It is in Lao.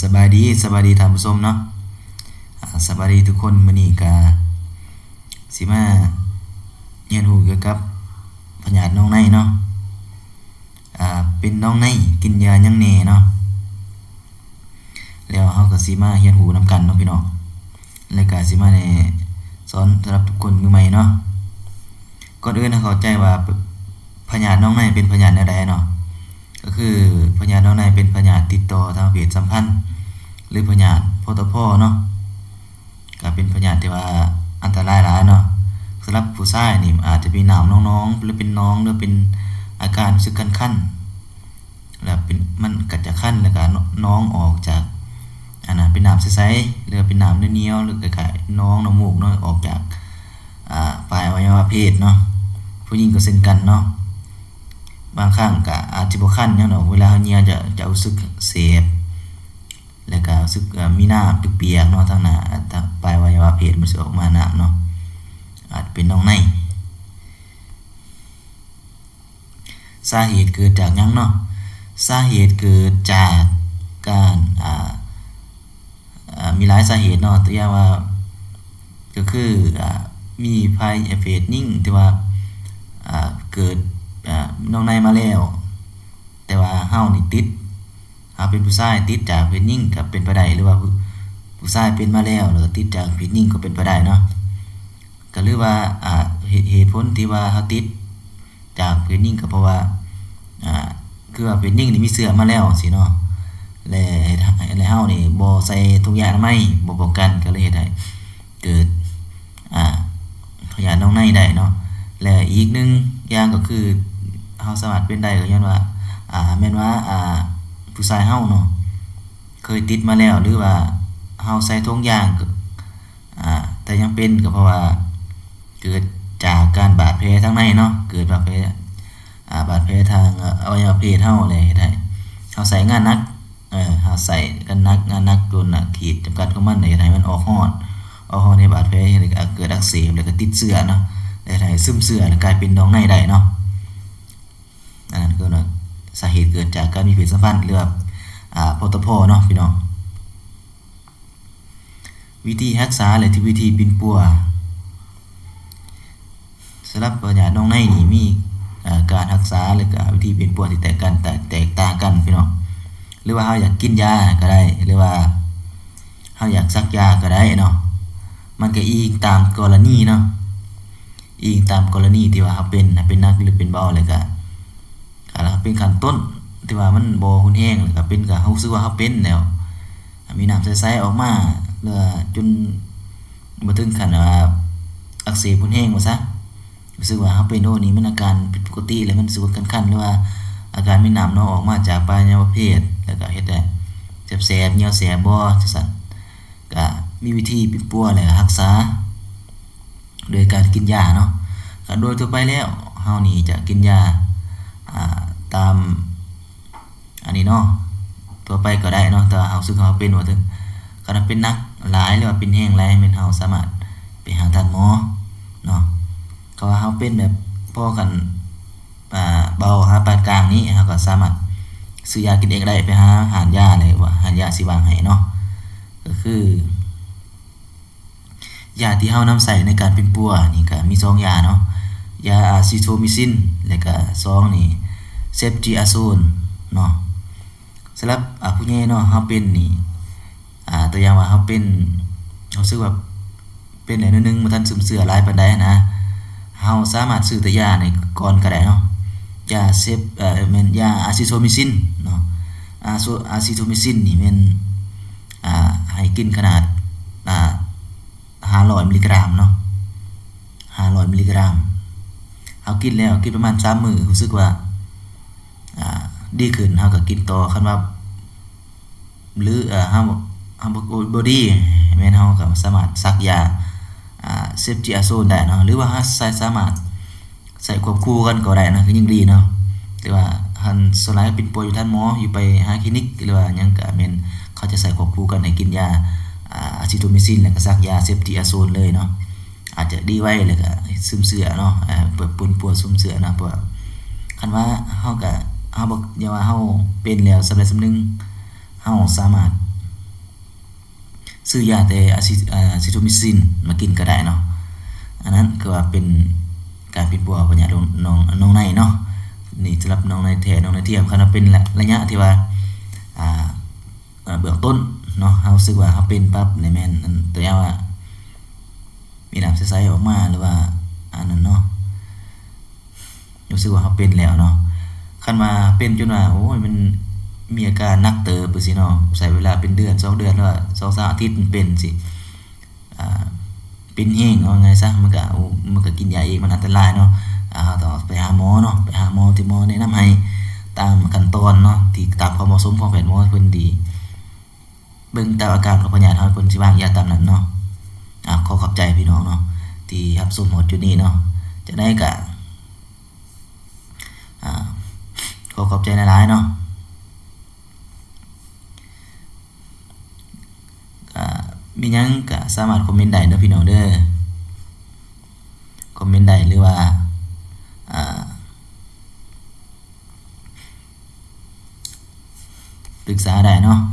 ສະບາຍດີ, ສະບາຍດີທ່ານຜູ້ຊົມເນາະ. ອາ, ສະບາຍດີທຸກຄົນ. ມື້ນີ້ກະຊິມາຮຽນຮູ້ກ່ຽວກັບພະຍາດໜອງໃນເນາະ. ອາ, ເປັນໜອງໃນ ກິນຢາຫຍັງແດ່ເນາະ. ແລ້ວເຮົາກໍຊິມາຮຽນຮູ້ນຳກັນເນາະພີ່ນ້ອງ, ແລ້ວກໍຊິມາແນສອນສຳລັບຄົນມືໃໝ່ເນາະ. ກ່ອນອື່ນໃຫ້ເຂົ້າໃຈວ່າ ພະຍາດໜອງໃນເປັນພະຍາດແນວໃດເນາະ. ກໍຄືພະຍາດໜອງໃນເປັນພະຍາດຕິດຕໍ່ທາງເພດສຳພັນ ຫຼື ພະຍາດ ພຕພ ເນາະ. ກໍເປັນພະຍາດທີ່ວ່າອັນຕະລາຍຫຼາຍເນາະ. ສຳລັບຜູ້ຊາຍນີ້ອາດຈະມີນ້ຳນອງໆ ຫຼືເປັນໜອງ ຫຼືເປັນອາການຮູ້ສຶກຄັນໆ ແລ້ວເປັນ ມັນກໍຈະຄັນ ແລ້ວກໍນອງອອກຈາກ ອັນນະ ເປັນນ້ຳໃສໆ ຫຼືເປັນນ້ຳໜຽວໆ ຫຼືຄ້າຍໆໜອງນ້ຳມູກເນາະ ອອກຈາກ ອາ ປາຍອະໄວຍະວະເພດເນາະ. ຜູ້ຍິງກໍເຊັ່ນກັນເນາະ, ບາງຄັ້ງກໍອາດຈະບໍ່ຄັນຫຍັງດອກ ເວລາເຮົາເຫຍື້ອຈະ ຈະຮູ້ສຶກແສບ ແລ້ວກໍຮູ້ສຶກ ເອີ ມີນ້ຳປຽກໆເນາະ ທາງໜ້າ ທາງປາຍອະໄວຍະວະເພດມັນຊິອອກມານ້ຳເນາະ, ອາດເປັນໜອງໃນ. ສາເຫດເກີດຈາກຫຍັງເນາະ? ສາເຫດເກີດຈາກການ ອາ ອາ ມີຫຼາຍສາເຫດເນາະ, ຕົວຢ່າງວ່າ ກໍຄື ອາ ມີພະຍາດເພດຍິງທີ່ວ່າ ອາ ເກີດ ອາ ໜອງໃນມາແລ້ວ ແຕ່ວ່າເຮົານີ້ຕິດ ເຮົາເປັນຜູ້ຊາຍຕິດຈາກເພດຍິງກໍເປັນໄປໄດ້ ຫຼືວ່າຜູ້ ຜູ້ຊາຍເປັນມາແລ້ວ ແລ້ວກໍຕິດຈາກເພດຍິງກໍເປັນໄປໄດ້ເນາະ. ກໍຫຼືວ່າ ອາ ເຫດ ເຫດຜົນທີ່ວ່າເຮົາຕິດຈາກເພດຍິງກໍເພາະວ່າ ອາ ຄືວ່າເພດຍິງນີ້ມີເຊື້ອມາແລ້ວຊີ້ເນາະ ແລະ ແລະເຮົານີ້ບໍ່ໃສ່ຖົງຢາອະນາໄມ ບໍ່ປ້ອງກັນ ກໍເລີຍເຮັດໃຫ້ເກີດ ອາ ພະຍາດໜອງໃນໄດ້ເນາະ. ແລະ ອີກໜຶ່ງຢ່າງກໍຄືເຮົາສາມາດເປັນໄດ້ກໍຍ້ອນວ່າ ອາ ແມ່ນວ່າ ອາ ຜູ້ຊາຍເຮົາເນາະ ເຄີຍຕິດມາແລ້ວ ຫຼືວ່າເຮົາໃສ່ຖົງຢາງ ອາ ແຕ່ຍັງເປັນ ກໍເພາະວ່າເກີດຈາກການບາດແຜທາງໃນເນາະ, ເກີດບາດແຜ ອາ ບາດແຜທາງ ອະ ອະໄວຍະວະເພດເຮົາ ແລະ ເຮັດໃຫ້ເຮົາໃຊ້ງານໜັກ ເອີ ເຮົາໃຊ້ງານໜັກ ງານໜັກຈົນ ອາ ຂີດຈຳກັດຂອງມັນ ເຮັດໃຫ້ມັນອອກຮອດ ອອກຮອດໃນບາດແຜ ເຮັດໃຫ້ເກີດອັກເສບ ແລ້ວກໍຕິດເຊື້ອເນາະ, ເຮັດໃຫ້ຊຶມເຊື້ອ ແລ້ວກາຍເປັນໜອງໃນໄດ້ເນາະ. ອັນນັ້ນຄືສາເຫດເກີດຈາກການມີເພດສຳພັນ ຫຼືວ່າ ອາ ພຕພ ເນາະພີ່ນ້ອງ. ວິທີຮັກສາ ແລະ ທີ່ວິທີປິ່ນປົວ. ສຳລັບພະຍາດໜອງໃນນີ້ມີ ເອີ ການຮັກສາ ແລະ ກະວິທີປິ່ນປົວທີ່ແຕກກັນ ແຕກ ແຕກຕ່າງກັນພີ່ນ້ອງ. ຫຼືວ່າເຮົາຢາກກິນຢາກໍໄດ້ ຫຼືວ່າເຮົາຢາກສັກຢາກໍໄດ້ເນາະ. ມັນກໍອີງຕາມກໍລະນີເນາະ, ອີງຕາມກໍລະນີທີ່ວ່າເຮົາເປັນນະ ເປັນໜັກ ຫຼື ເປັນເບົາ ແລ້ວກະ ຄັນເຮົາເປັນຂັ້ນຕົ້ນທີ່ວ່າມັນບໍ່ຮຸນແຮງ ແລ້ວກໍເປັນ ກໍຮູ້ສຶກວ່າເຮົາເປັນແລ້ວ ມີນ້ຳໃສໆອອກມາ ຫຼືວ່າຈົນບໍ່ເຖິງຂັ້ນວ່າອັກເສບຮຸນແຮງວ່າຊະ, ຮູ້ສຶກວ່າເຮົາເປັນ ໂອ້ ນີ້ມັນອາການຜິດປົກກະຕິ ແລ້ວມັນຮູ້ສຶກຄັນໆ ຫຼືວ່າອາການມີນ້ຳນອງອອກມາຈາກປາຍະວະເພດ ແລ້ວກໍເຮັດໃຫ້ແສບໆ ເຫຍື້ອແສບບໍ່ ຈັ່ງຊັ້ນ. ກະມີວິທີປິ່ນປົວ ແລະ ຮັກສາໂດຍການກິນຢາເນາະ. ກະໂດຍທົ່ວໄປແລ້ວ ເຮົານີ້ຈະກິນຢາ ອາ ຕາມ ອັນນີ້ເນາະ ທົ່ວໄປກໍໄດ້ເນາະ, ແຕ່ວ່າເຮົາ ເຮົາເປັນວ່າເຖິງ ຄັນວ່າເປັນໜັກຫຼາຍ ຫຼືວ່າເປັນແຮງຫຼາຍ ແມ່ນເຮົາສາມາດໄປຫາທ່ານໝໍເນາະ. ຄັນວ່າເຮົາເປັນແບບພໍກັນ ອາ ເບົາ ຫາປານກາງນີ້ ເຮົາກໍສາມາດຊື້ຢາກິນເອງໄດ້ ໄປຫາຮ້ານຢາ ຫຼືວ່າຮ້ານຢາຊິວາງໃຫ້ເນາະ. ກໍຄື ຢາທີ່ເຮົານຳໃຊ້ໃນການປິ່ນປົວນີ້ກໍມີສອງຢາເນາະ, ຢາອາຊິໂທມິຊິນ ແລະກະສອງນີ້ເຊັບຈີອາໂຊນເນາະ. ສຳລັບ ອາ ຜູ້ໃຫຍ່ເນາະ ເຮົາເປັນນີ້ ອາ ຕົວຢ່າງວ່າເຮົາເປັນ ເຮົາຮູ້ສຶກວ່າເປັນແລ້ວໜ້ອຍໜຶ່ງ ບໍ່ທັນຊຶມເຊື້ອຫຼາຍປານໃດນະ, ເຮົາສາມາດຊື້ແຕ່ຢານີ້ກ່ອນກໍໄດ້ເນາະ, ຢາເຊັບ ເອີ ແມ່ນຢາອາຊິໂທມິຊິນເນາະ. ອາ ອາຊິໂທມິຊິນນີ້ແມ່ນ ອາ ໃຫ້ກິນຂະໜາດ ອາ ຫ້າຮ້ອຍມິລລີກຣາມເນາະ, ຫ້າຮ້ອຍມິລລີກຣາມ. ເຮົາກິນແລ້ວ ກິນປະມານສາມມື້ ຮູ້ສຶກວ່າ ອາ ດີຂຶ້ນ ເຮົາກໍກິນຕໍ່. ຄັນວ່າ ຫຼື ເຮົາ ເຮົາບໍ່ ບໍ່ດີ ແມ່ນເຮົາກໍສາມາດສັກຢາ ອາ ເຊັບຈີອາໂຊນໄດ້ເນາະ, ຫຼືວ່າເຮົາໃຊ້ ສາມາດ ໃຊ້ຄວບຄູ່ກັນກໍໄດ້ນະ ກໍຍິ່ງດີເນາະ. ແຕ່ວ່າຄັນສ່ວນຫຼາຍເປັນປ່ວຍຢູ່ທ່ານໝໍ ຢູ່ໄປຫາຄລີນິກ ຫຼືວ່າຫຍັງກະແມ່ນເຂົາຈະໃຊ້ຄວບຄູ່ກັນ ໃຫ້ກິນຢາ ອາ ອາຊິໂທມິຊິນ ແລ້ວກະສັກຢາເຊັບຈີອາໂຊນເລີຍເນາະ. ອາດຈະດີໄວ ແລ້ວກະຊຶມເຊື້ອເນາະ ອາ ເພື່ອປິ່ນປົວຊຶມເຊື້ອເນາະ. ເພາະວ່າຄັນວ່າເຮົາກະ ເຮົາບໍ່ ຢ່າວ່າເຮົາເປັນແລ້ວສ່ຳໃດສ່ຳໜຶ່ງ ເຮົາສາມາດ ຊື້ຢາແຕ່ອາຊິ ອາ ຊິໂທມິຊິນມາກິນກໍໄດ້ເນາະ. ອັນນັ້ນຄືວ່າເປັນການປິ່ນປົວພະຍາດນ້ອງ ນ້ອງ ນ້ອງໃນເນາະ. ນີ້ສຳລັບນ້ອງໃນແທ້ ນ້ອງໃນທຽມ. ຄັນວ່າເປັນໄລ ໄລຍະທີ່ວ່າ ອ່າ ເບື້ອງຕົ້ນເນາະ ເຮົາຮູ້ສຶກວ່າເຮົາເປັນປັບນີ້ແມ່ນ ອັນ ແຕ່ວ່າມີນ້ຳໃສໆອອກມາ ຫຼືວ່າອັນນັ້ນເນາະ ຮູ້ສຶກວ່າເຮົາເປັນແລ້ວເນາະ. ຄັນວ່າເປັນຈົນວ່າ ໂອ້ຍ ມັນມີອາການໜັກເຕີບຈັ່ງຊີ້ເນາະ ໃຊ້ເວລາເປັນເດືອນ ສອງເດືອນ ຫຼືວ່າສອງສາມອາທິດມັນເປັນຊີ້ ອ່າ ເປັນແຮງ ເວົ້າງ່າຍຊະ ມັນກະ ໂອ້ ມັນກະກິນຢາເອງ ມັນອັນຕະລາຍເນາະ. ອ່າ ເຮົາຕ້ອງໄປຫາໝໍເນາະ ໄປຫາໝໍທີ່ໝໍແນະນຳໃຫ້ຕາມຂັ້ນຕອນເນາະ ທີ່ຕາມຄວາມເໝາະສົມຂອງແພດໝໍເພິ່ນ ທີ່ເບິ່ງຕາມອາການຂອງພະຍາດເຮົາ ເພິ່ນຊິວາງຢາຕາມນັ້ນເນາະ. ອ່າ ຂໍຂອບໃຈພີ່ນ້ອງເນາະ ທີ່ຮັບຊົມຮອດຈຸດນີ້ເນາະ. ຈັ່ງໃດກະ ອ່າ ຂໍຂອບໃຈຫຼາຍໆເນາະ. ກະມີຫຍັງກະສາມາດຄອມເມັນໄດ້ເດີພີ່ນ້ອງເດີ ຄອມເມັນໄດ້ ຫຼືວ່າ ອ່າ ປຶກສາໄດ້ເນາະ.